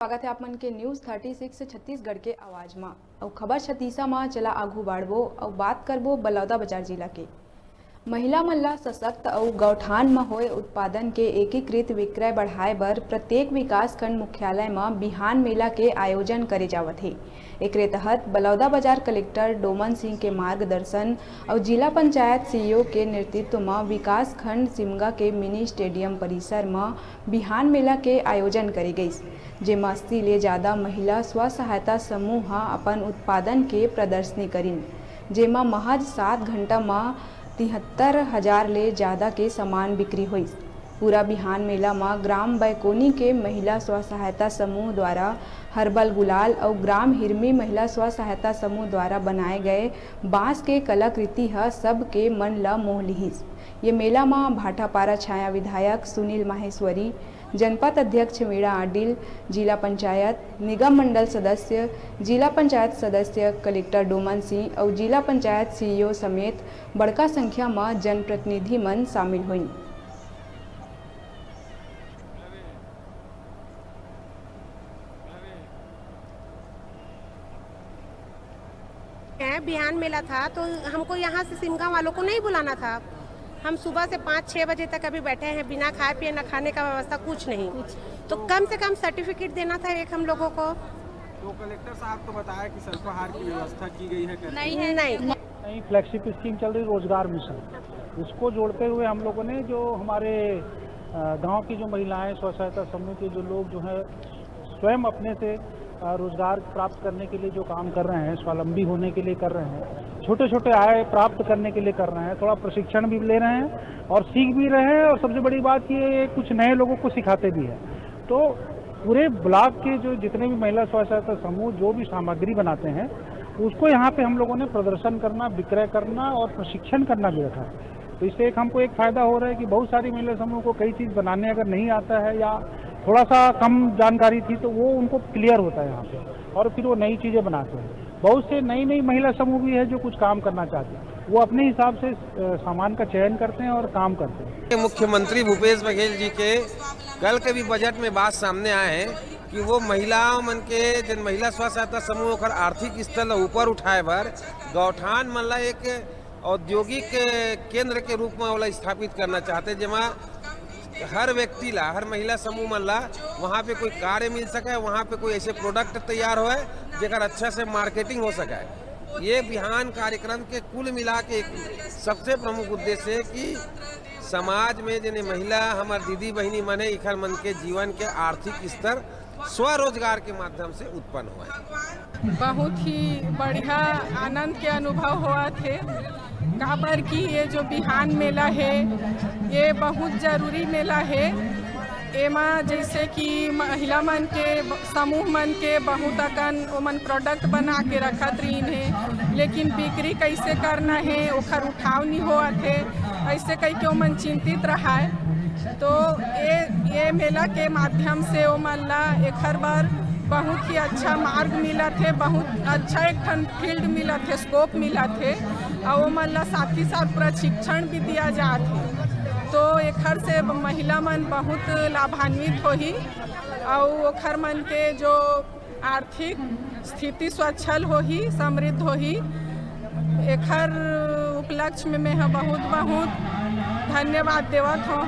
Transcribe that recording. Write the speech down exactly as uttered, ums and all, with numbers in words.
स्वागत है आप मन के News Thirty Six छत्तीसगढ़ के आवाज मा। अउ खबर छत्तीसा मा चला आगू बाढ़बो अउ बात करबो बलौदाबाजार जिला के। महिला मन ला सशक्त अउ गौठान म होए उत्पादन के एकीकृत विक्रय बढ़ाए बर प्रत्येक विकासखंड मुख्यालय म बिहान मेला के आयोजन करे जावत हे। एकरे तहत बलौदाबाजार कलेक्टर डोमन सिंह के मार्गदर्शन अउ जिला पंचायत सीईओ के नेतृत्व म विकासखंड सिमगा के मिनी स्टेडियम परिसर म बिहान मेला के आयोजन करे गइस, जेमा अस्सी ले जादा महिला स्व सहायता समूह ह अपन उत्पादन के प्रदर्शनी करिन, जेमा महज सात घंटा म तिहत्तर हजार ले जादा के सामान बिक्री होइस। पूरा बिहान मेला म ग्राम बैकोनी के महिला स्व सहायता समूह द्वारा हर्बल गुलाल अउ ग्राम हिरमी महिला स्व सहायता समूह द्वारा बनाए गए बांस के कलाकृति ह सबके मन ल मोह लिहिस। ये मेला म भाटापारा छाया विधायक सुनील माहेश्वरी, जनपद अध्यक्ष मीणा आडिल, जिला पंचायत, निगम मंडल सदस्य, जिला पंचायत सदस्य, कलेक्टर डोमन सिंह अउ जिला पंचायत सीईओ समेत बड़का संख्या म जनप्रतिनिधि मन शामिल होइन। है, बिहान मेला था तो हमको यहाँ से सिमगा वालों को नहीं बुलाना था। हम सुबह से पाँच छः बजे तक अभी बैठे हैं, बिना खाए पिए, ना खाने का व्यवस्था, कुछ नहीं। तो कम से कम सर्टिफिकेट देना था एक हम लोगों को। तो कलेक्टर साहब तो बताया कि स्वल्पाहार की व्यवस्था की गई है करके। नहीं है, नहीं। नई फ्लैगशिप स्कीम चल रही रोजगार मिशन, उसको जोड़ते हुए हम लोगों ने जो हमारे अ, गांव की जो महिलाएं, स्व सहायता समूह के जो लोग जो है स्वयं अपने से अ, रोजगार प्राप्त करने के लिए जो काम कर रहे हैं, स्वावलंबी होने के लिए कर रहे हैं, छोटे छोटे आय प्राप्त करने के लिए कर रहे हैं, थोड़ा प्रशिक्षण भी ले रहे हैं और सीख भी रहे हैं और सबसे बड़ी बात ये कुछ नए लोगों को सिखाते भी हैं। तो पूरे ब्लॉक के जो जितने भी महिला स्व सहायता समूह जो भी सामग्री बनाते हैं, उसको यहाँ पे हम लोगों ने प्रदर्शन करना, विक्रय करना और प्रशिक्षण करना भी रखा है। तो इससे एक हमको एक फायदा हो रहा है कि बहुत सारी महिला समूह को कई चीज़ बनाने अगर नहीं आता है या थोड़ा सा कम जानकारी थी तो वो उनको क्लियर होता है यहाँ पे और फिर वो नई चीज़ें बनाते हैं। बहुत से नई नई महिला समूह भी है जो कुछ काम करना चाहते हैं, वो अपने हिसाब से अ, सामान का चयन करते हैं और काम करते हैं। मुख्यमंत्री भूपेश बघेल जी के कल के भी बजट में बात सामने आए हैं कि वो महिलाओं मन के, जिन महिला स्व सहायता समूह ओकर आर्थिक स्तर ला ऊपर उठाए बर गौठान मन ला एक औद्योगिक केंद्र के रूप में ओला स्थापित करना चाहते, जेमा हर व्यक्ति ला, हर महिला समूह मन ला वहाँ पे कोई कार्य मिल सके, वहाँ पे कोई ऐसे प्रोडक्ट तैयार होए जेकर अच्छा से मार्केटिंग हो सके। ये बिहान कार्यक्रम के कुल मिला के एक सबसे प्रमुख उद्देश्य है कि समाज में जेने महिला हमर दीदी बहिनी मन है, इखर मन के जीवन के आर्थिक स्तर स्वरोजगार के माध्यम से उत्पन्न हुआ है। बहुत ही बढ़िया आनंद के अनुभव होवत हे, काबर कि ये जो बिहान मेला हे, ये बहुत जरूरी मेला हे। एमा जैसे कि महिला मन के, समूह मन के बहुत अकन ओमन प्रोडक्ट बना के रखत रहिन हे, लेकिन बिक्री कैसे करना हे, ओखर उठाव नहीं होवत हे, ऐसे कह के ओमन चिंतित रहाय। तो ये, ये मेला के माध्यम से ओमन ला एखर बर बहुत ही अच्छा मार्ग मिलत हे, बहुत अच्छा एक ठन फील्ड मिलत हे, स्कोप मिलत हे, अउ ओमन ला साथ ही साथ प्रशिक्षण भी दिया जात हे। तो एखर से महिला मन बहुत लाभान्वित होही, अउ ओखर मन के जो आर्थिक स्थिति स्वच्छल होही, समृद्ध होही। एखर उपलक्ष्य में मैं ह बहुत बहुत धन्यवाद देवत हौं।